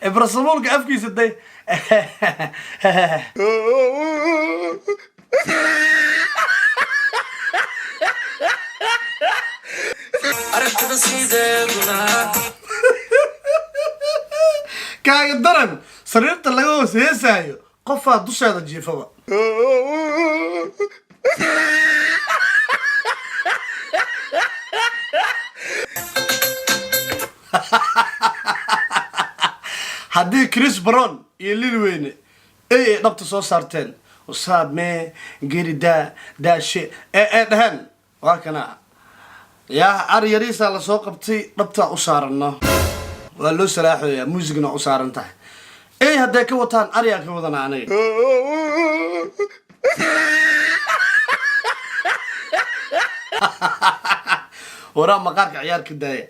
Ibrasabuulka afkiisa day. Aragtida sideeduna. Kaaga daran, sariirta laga hoos heesaayo qofaa dusheeda jiifaba. Haddii Chris Brown iyo Lil Weyne ay dhabta soo saarteen, usaab mee geri daa daashe ee dheheen, waa kana yaa ari yariisaa lasoo qabtay, dhabtaa u saarano, waa loo salaaxoyaa, muusigna u saaran tahay. Ey, hadday ka wataan ariyaa ka wadana aniga. Waraa, maqaarka ciyaarka daaya,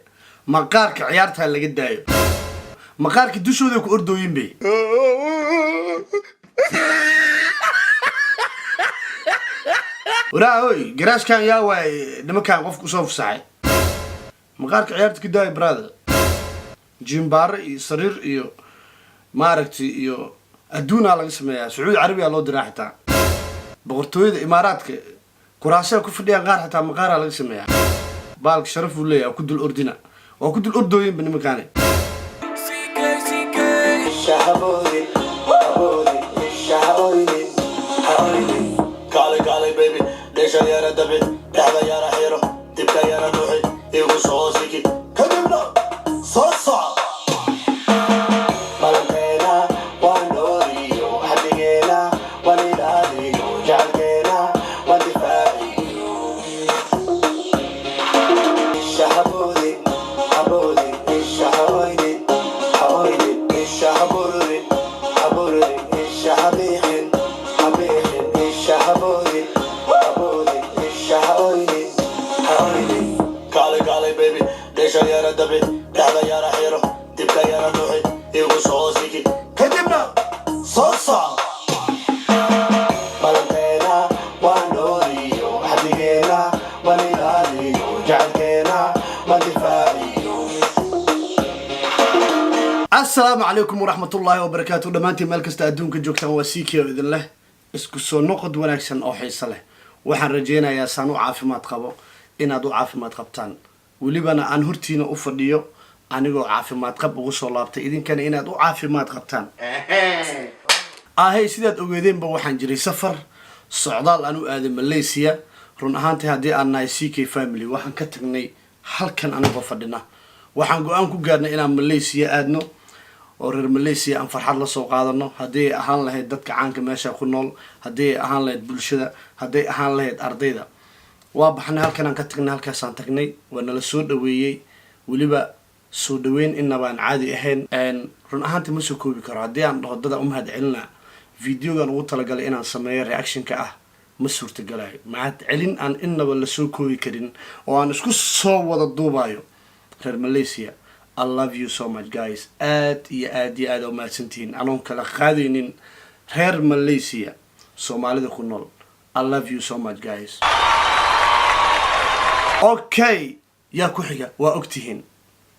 maqaarka ciyaartaa laga daayo, maqaarka dushooda ku ordooyin bay. Waraa hoy, garaashkan yaa waay? Nimankan qofka usoo fasaxay maqaarka ciyaarta ka daaya, brother. Jimbaare iyo sariir iyo maaragtay iyo adduunaa laga sameeyaa. Sacuudi Carabiya loo diraa, xitaa boqortooyada Imaaraadka kuraasyaa ku fadhiyaan qaar, xitaa maqaaraa laga sameeyaa. Baalka sharaf uu leeyahay, waa ku dul ordina, waa ku dul ordooyinba nimankaani. CK CK. Kaalay, kaalay baby, dheesha yara dabi, dhexda yara xiro, dibka yara nuuxi, igu soo siki, kadibna soo soco. Balanteena waan dhooriyo, xadigeena waan ilaaliyo, jecelkeena waan difaaciyo. Isha haboodi haboodi, isha haoyni haoyni, isha habururi habururi, isha habiixin habiixin, isha haboodi haboodi, isha haoyni haoyni. Kaalay, kaalay baby, dheesha yara dabi, dhexda yara xiro, dibka yara nuuxi, igu soo siki, kadibna soo soco. Balanteena waan dhooriyo, xadigeena waan ilaaliyo, jecelkeena waan difaaciyo. Asalaamu calaykum waraxmatullaahi wabarakaatu. Dhammaantiin meel kasta adduunka joogtaan, waa CK oo idin leh isku soo noqod wanaagsan oo xiiso leh. Waxaan rajaynayaa saan u caafimaad qabo inaad u caafimaad qabtaan, welibana aan hortiina u fadhiyo anigoo caafimaad qab ugu soo laabtay, idinkana inaad u caafimaad qabtaan. Ahey, sidaad ogeedeenba, waxaan jiray safar socdaal aan u aaday Malaysia. Run ahaantii, haddii aan nahay CK family, waxaan ka tagnay halkan anigoo fadhina. Waxaan go-aan ku gaarnay inaan Malaysia aadno oo reer Malaysia aan farxad la soo qaadano, haddii ay ahaan lahayd dadka caanka meesha ku nool, haddii ay ahaan lahayd bulshada, hadday ahaan lahayd ardayda. Waa baxnay, halkan aan ka tagnay, halkaasaan tagnay, waa nala soo dhaweeyey, weliba soo dhaweyn inaba aan caadi ahayn. Run ahaantii ma soo koobi karo. Haddii aan dhaho dada umahad celina, videogan ugu talagalay inaan sameeyo reactionka ah ma suurtagalayo. Mahad celin aan inaba lasoo koobi karin oo aan isku soo wada duubayo reer Malaysia, I love you so much guys. Aad iyo aad iyo aad aa umahadsantihiin, anoon kala qaadaynin reer Malaysia Soomaalida ku nool. I love you so much guys. Okay, yaa ku xiga? Waa ogtihiin,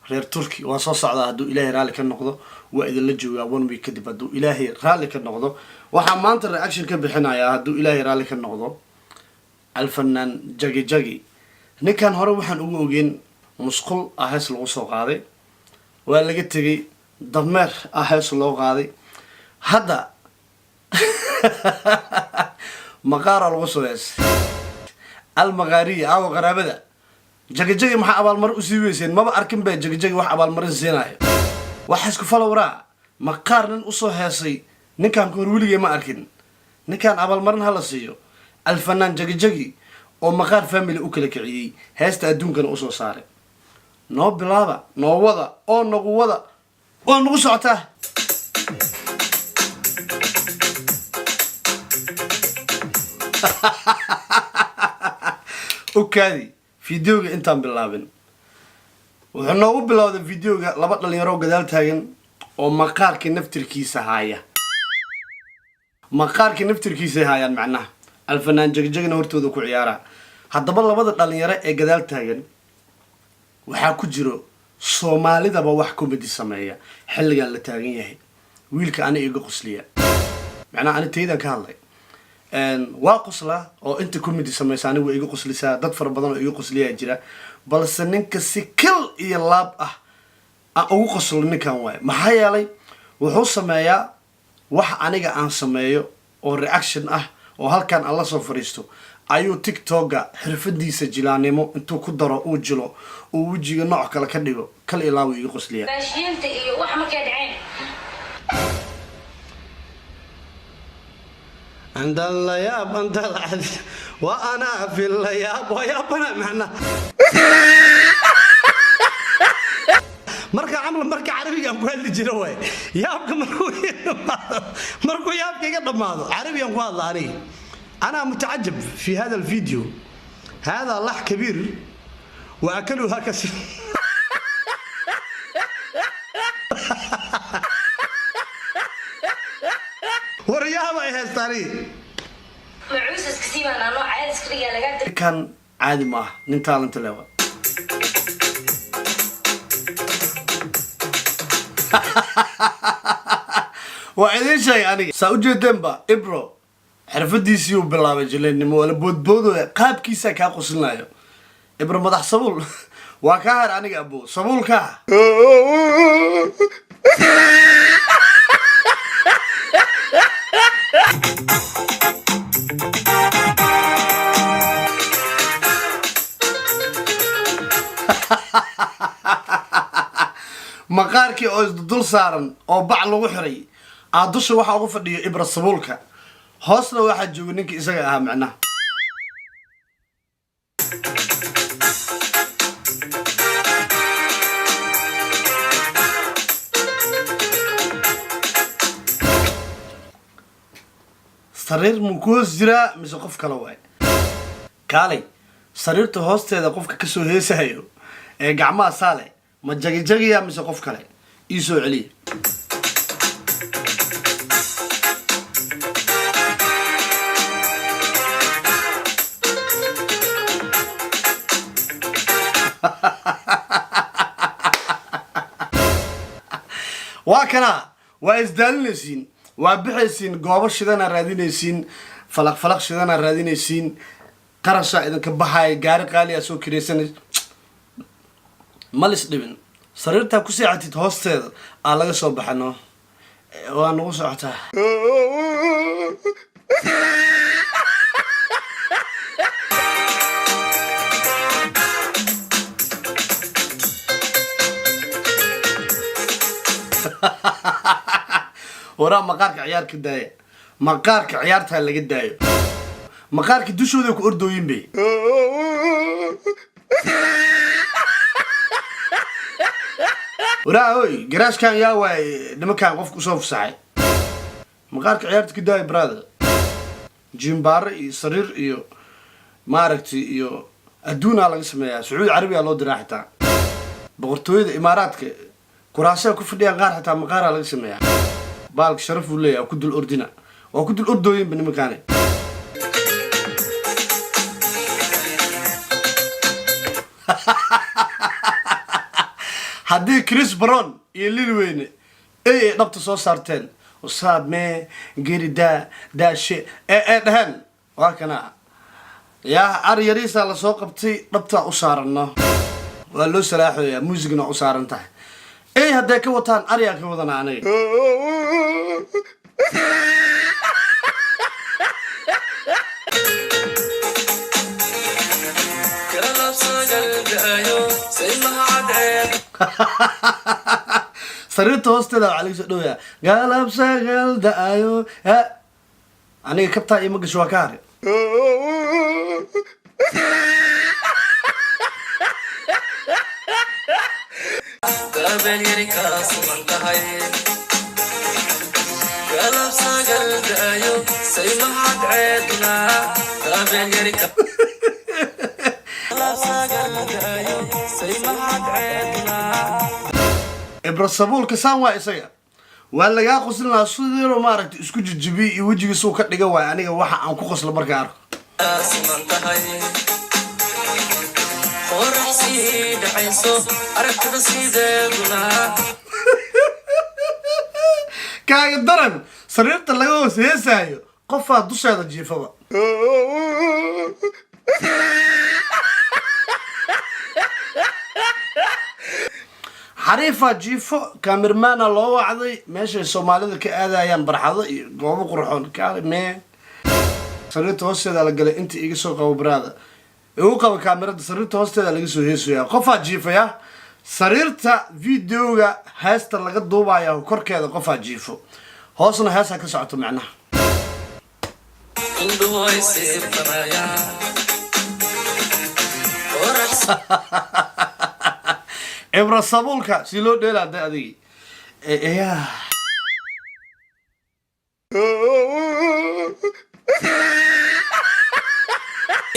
reer Turkey waa soo socdaa hadduu Ilaahay raalli ka noqdo. Waa idinla joogaa one week kadib hadduu Ilaahay raalli ka noqdo. Waxaa maanta reaction ka bixinayaa, hadduu Ilaahay raalli ka noqdo, alfanaan Jagi Jagi. Ninkan hore waxaan ugu ogeyn musqul ah hees lagu soo qaaday, waa laga tegay. Dameer ah hees loo qaaday, hadda maqaara lagu soo heesay. Almaqaariya aawa qaraabada Jagajagi, maxaa abaalmarin usii weyseen? Maba arkin ba Jagajagi wax abaalmarin siinayo. Waxa isku falowraa maqaar nin usoo heesay. Ninkaan ka hor weligay ma arkin. Ninkaan abaalmarin hala siiyo, alfanaan Jagajagi oo Maqaar family u kala kiciyey, heesta adduunkana usoo saaray. Noo bilaaba, noo wada oo nagu wada, waa nagu socotaa. Okaadi, videoga intaan bilaabin, wuxuu noogu bilowday videoga laba dhalinyaro gadaal taagan oo maqaarka naftirkiisa haaya. Maqaarka naftirkiisay haayaan, macnaha alfanaan Jagjagna hortooda ku ciyaara. Haddaba labada dhalinyaro ee gadaal taagan waxaa ku jiro Soomaalidaba wax comedy sameeya xilligan la taagan yahay, wiilka ani iga qosliya, macnaha ani taydan ka hadlay, waa qoslaa oo inta comedy samaysa anigu waa iga qoslisaa. Dad fara badan oo iga qosliyaa jira, balse ninka si kal iyo laab ah aan ugu qoslo ninkan waaye. Maxaa yeelay, wuxuu sameeyaa wax aniga aan sameeyo oo reaction ah oo halkan aan la soo fadhiisto ayuu TikToka xirfadiisa jilaanimo intuu ku daro, uu jilo, uu wejiga nooc kale ka dhigo. Kal iyo laab uu iga qosliyaa. Raashiinta iyo wax markay dhaceen. عند اللياب انت العدل وانا في اللياب ويابنا معنا. Marka camal marka Carabiga aan ku hadli jiro waay yaabka. Markuu yaabka iga dhammaado, Carabigan ku hadla aniga. أنا متعجب في هذا الفيديو، هذا لح كبير وأكلها كثير. Waryaaba ay haystaan. Macuusaska siibaan anoo caadiska dhigaa lagaa. Kan caadi ma ah, nin talent leh waa. Waa idiin sheegay aniga, saa ujeedeenba. Ibro xirfadiisii uu bilaabay jileennimo, waa la boodboodooya, qaabkiisaa kaa qoslinayo. Ibro madax sabuul waa kaa har aniga, abo sabuulkaa. Maqaarkii oo isdul saaran oo bac lagu xiray aa dusha waxaa ugu fadhiyo Ibra sabuulka, hoosna waxaa jooga ninka isaga ahaa macnaha. Sariir muu ku hoos jiraa mise qof kale waay? Kaalay, sariirta hoosteeda qofka kasoo heesahayo ee gacmaha saale ma jagijagiya mise qof kale? Ii soo celiya. Waa kanaa, waa isdaalinaysiin, waa bixaysiin, goobo shidana raadinaysiin, falaq falaq shidana raadinaysiin, qarashaa idinka baxaaya, gaari qaaliyaa soo kiraysanay. Ma lis dhibin, sariirtaa ku seexatid hoosteeda aa laga soo baxano, waa nagu socotaa. Waraa, maqaarka ciyaarka daaya, maqaarka ciyaartaa laga daayo. Maqaarka dushooda ku ordooyin bay. Waraa hoy, garaashkan yaa waay? Nimankan qofka usoo fasaxay maqaarka ciyaarta ka daaya, brother. Jimbaare iyo sariir iyo maaragtay iyo adduunaa laga sameeyaa. Sacuudi Carabiya loo diraa, xitaa boqortooyada Imaaraadka kuraasyaa ku fadhiyaan qaar, xitaa maqaaraa laga sameeyaa. Baalka sharaf uu leeyahay, ku dul ordina, waa ku dul ordooyinba nimankaani. Haddii Chris Brown iyo Lil Wayne ay dhabta soo saarteen, usaab mee geri daa daashe ee dheheen, waa kana yaa ar yariisaa lasoo qabtay, dhabtaa u saarano, waa loo salaaxoyaa, muusigna u saaran tahay. Ey, hadday ka wataan aryaa ka wadana aniga. Galab sagal da'ayo saymaha cadceed. Sariirta hoosteeda waxaa laga soo dhawayaa galab sagal da-ayo. Ha, aniga kabtaa ima gasho, waa ka hare. Dabeel yari kaa sugan tahay. Galab sagal da'ayo saymaha cadceedna dabeel yari ka galab sagal da'ayo saymaha cadceedna. Ibra sabuulka saan waa isaga, waa lagaa qoslin lahaa sidiinuu maaragtay isku jijibiyey iyo wejigiisuu ka dhigan waay. Aniga waxa aan ku qoslo markaan arko Sugan tahay. Qorax sii dhacayso aragtida sideeduna. Kaaga daran, sariirta laga hoos heesaayo qofaa dusheeda jiifaba. Xariifaa jiifo, kaamirmaana loo wacday. Meeshay Soomaalida ka aadayaan barxado iyo goobo qurxoon kaale mee, sariirta hoosteeda la galay. Inta iga soo qabo, baraada igu qaba kaamirada, sariirta hoosteeda laga soo heesaya, qofaa jiifaya sariirta. Videoga heesta laga duubaya korkeeda qofaa jiifo, hoosna heesaa ka socoto macnaha. Indhuhu ay siibtanayaan qorax. Cibro sabuulka si loo dheelaa de adigi ya.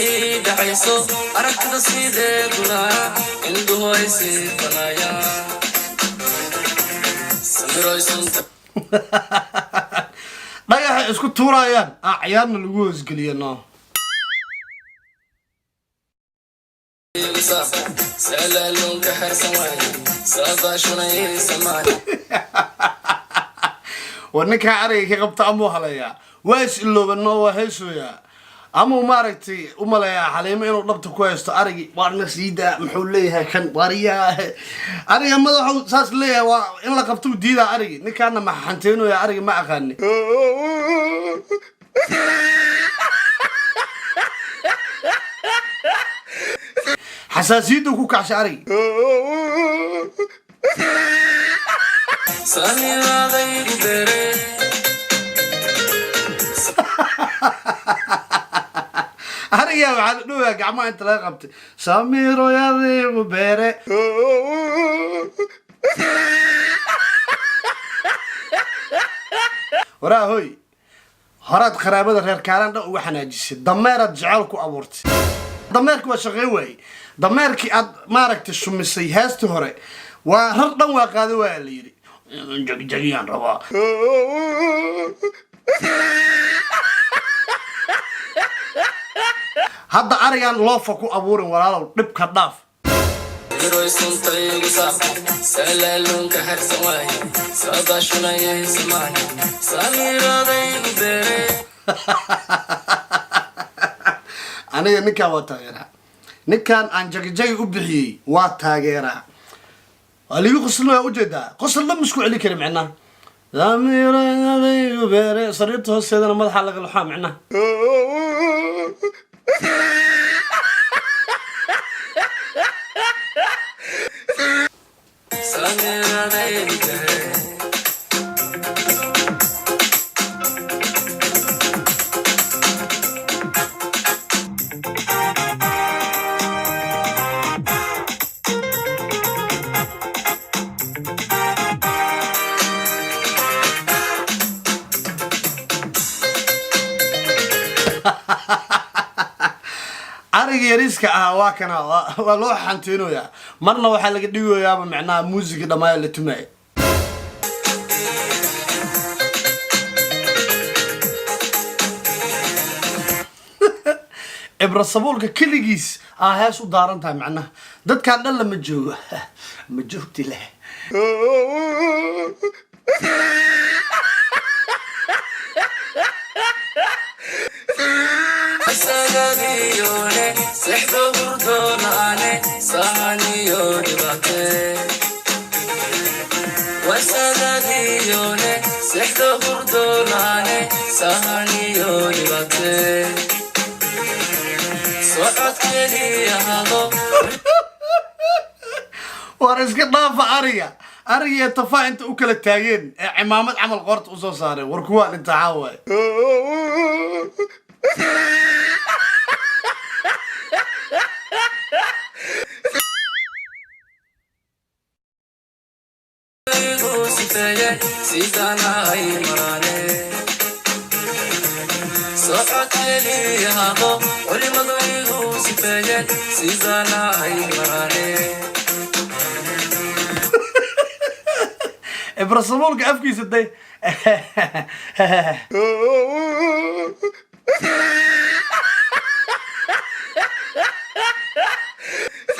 Sii dhacayso aragtida sideeduna, indhuhu ay siibtanayaan samiroy sunta. Dhagaxay isku tuurayaan aa ciyaarna lagu hoosgeliya no. Salaaluunka xersan waaye saadaashunayay. War ninkaa ariga ka qabta amuu haleeyaa, waa is iloobanoo, waa heesooyaa amuu maaragtay u maleeyaa Xaliimo inuu dhabta ku haysto arigi. Waarna siidaa, muxuu leeyahay kan wariyaa ariga madaxu saas leeyahay, waa in la qabto u diidaa arigi. Ninkaana maxaxanteynoya arigi, ma aqaani. Xasaasiyaddu ku kacshay arigi. Samiradaygu bere. Arigaa waxaa la dhowaa gacmaha inta laga qabtay, samiroyadiigu beere. Waraa hoy, horaad qaraabada reer Kaalaan dhan uga xanaajisay, dameeraad jecel ku abuurtay. Dameerki waa shaqayn waayey, dameerkii aad maaragtay shumisay heestii hore waa rar dhan waa qaada waaya, la yidhi jagjagiyaan rabaa. Hadda arigan loofa ku abuurin, walaalow, dhibka dhaaf. Miroy suntaygu saabta salaaluunka xersan waaye saadaashunayay samaani samiradaygu bere. Aniga ninkaan waa taageeraa, ninkan aan jagjagi u bixiyey waa taageeraa. Waa liigu qosl, waa ujeedaa, qosl dhan ma isku celi kari micnaha. Samiradaygu beere, sariirta hoosteedana madaxa laga luxaa micnaha. Samiradaygu bere. Ariga yariiska ah waa kana, waa loo xanteynoyaa, marna waxaa laga dhigoyaaba micnaha muusiga dhammaaya la tumaya. Cibro sabuulka keligiis aa hees u daaran tahay macnaha, dadkaan dhan lama joogo, ma joogti leh. Sagadiyone sexdo hurdoolaane sahaniyo dhibaate. Wasagadiyone sexdo hurdoolaane sahaniyo dhibaate. Socod keliya hado. War iska dhaafa ariga, ariga iyo tafaa inta u kala taageen ee cimaamad camal qoorta usoo saareen. War kuwaan imtixaan waay. Igu sifeeye sidanahay maraane. Socod keliya hado culimadu igu sifeeye sidanahay maraane. Ibra sabuulka afkiisa day.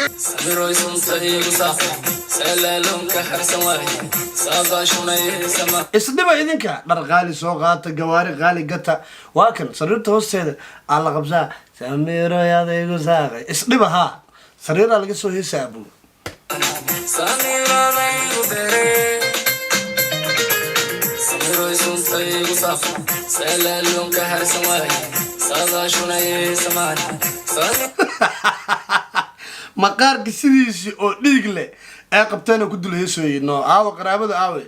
Samiroy sunta igu saaqay, salaalonka harsan waaye, saadaashunay sama. Isdhiba idinka, dhar qaali soo qaata, gawaari qaali gata. Waa kan sariirta hoosteeda aa la qabsaa, samiroy adaygu saaqay. Isdhiba haa, sariiraa laga soo heesaa abu. Samiradaygu bere. Samiroy sunta igu saaqay, salaalonka harsan waaye, saadaashunay samaan. Maqaarka sidiisii oo dhiig leh ee qabteena ku dul heesooyin. No aawo, qaraabada aawe?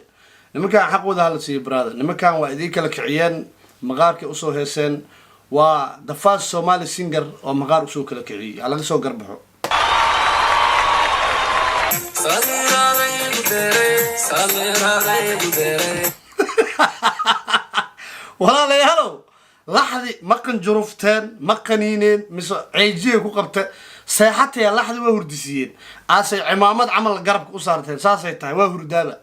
Nimankaan xaqooda hala siiyo, brother. Nimankan waa idiin kala kiciyeen, maqaarkay usoo heeseen. Waa the first Somali singer oo maqaar usoo kala kiciyey. Ha laga soo garbaxo. Samiradaygu bere, samiradaygu bere. Walaalayaalow, laxdi ma qanjurufteen, ma qaniineen, mise ceejiyay ku qabte seexataya? Laxdi waa hurdisiiyeen, aasay cimaamad camal garabka u saarteen. Saasay tahay, waa hurdaaba.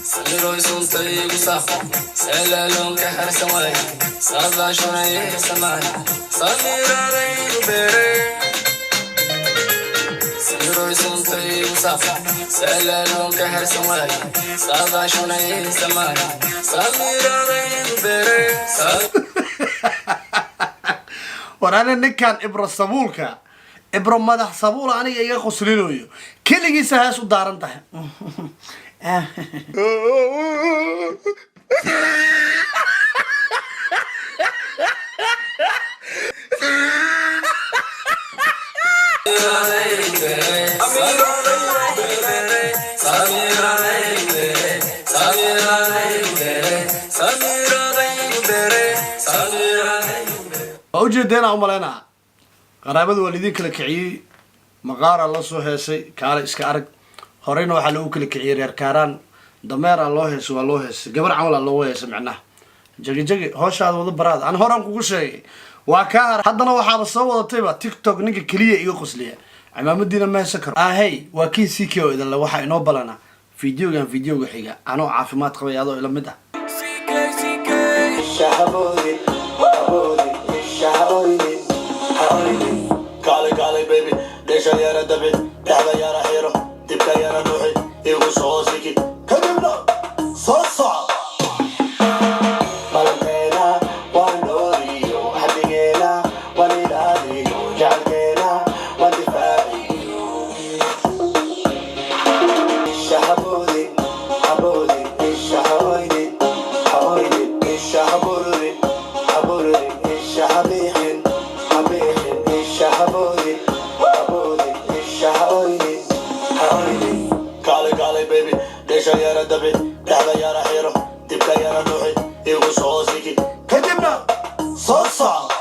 Samiroy sunta igu saaqay, salaalonka harsan waaye, saadaashunay samaan. Samiradaygu bere. Samiroy sunta igu saaqay, salaalonka harsan waaye, saadaashunay samaan. Samiradaygu bere. War ani ninkan Ibro sabuulka, Ibro madax sabuula, aniga iga qoslinayo. Keligiisa hees u daaran tahay. Waa ujeedeenaa umalaynaa, qaraabada waa laidin kala kiciyey, maqaaraa la soo heesay. Kaale iska arag. Horeyna waxaa loogu kala kiciyey reer Kaaraan. Dameeraa loo heesay, waa loo heesay, gabar camal aa loogu heesay. Macnaha jagi jagi hooshaada wada baraada. Aan horaan kugu sheegay, waa kaa har. Haddana waxaaba soo wadatayba TikTok. Ninka keliya iga qosliya, cimaamadiina ma heesan karo. Ahey, waa kii CK oo idinle. Waxaa inoo balana videogan videoga xiga, anoo caafimaad qabay, adoo ila mid ah. Isha haboodin, haboodin, isha haoynin, haoynin. Kaalay, kaalay baby, dheesha yara dabi, dhexda yara xiro, dibka yara dhuuxi, igu soo siki, kadibna soo soco. Balanteena waan dhooriyo, xadigeena waan ilaaliyo, jecelkeena waan difaaciyo. Isha haboodin, haboodin, isha haoynin, haoynin, isha habururin, habururin, isha habiixin, habiixin, isha haboodin, haboodin, isha haoynin, haoynin. Kaalay, kaalay baby, dheesha yara dabi, dhexda yara xiro, dibka yara dhuuxi, igu soo siki, kadibna soo soco.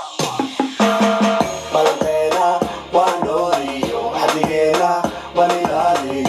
Balanteena waan dhooriyo, xadigeena waan ilaaliyo.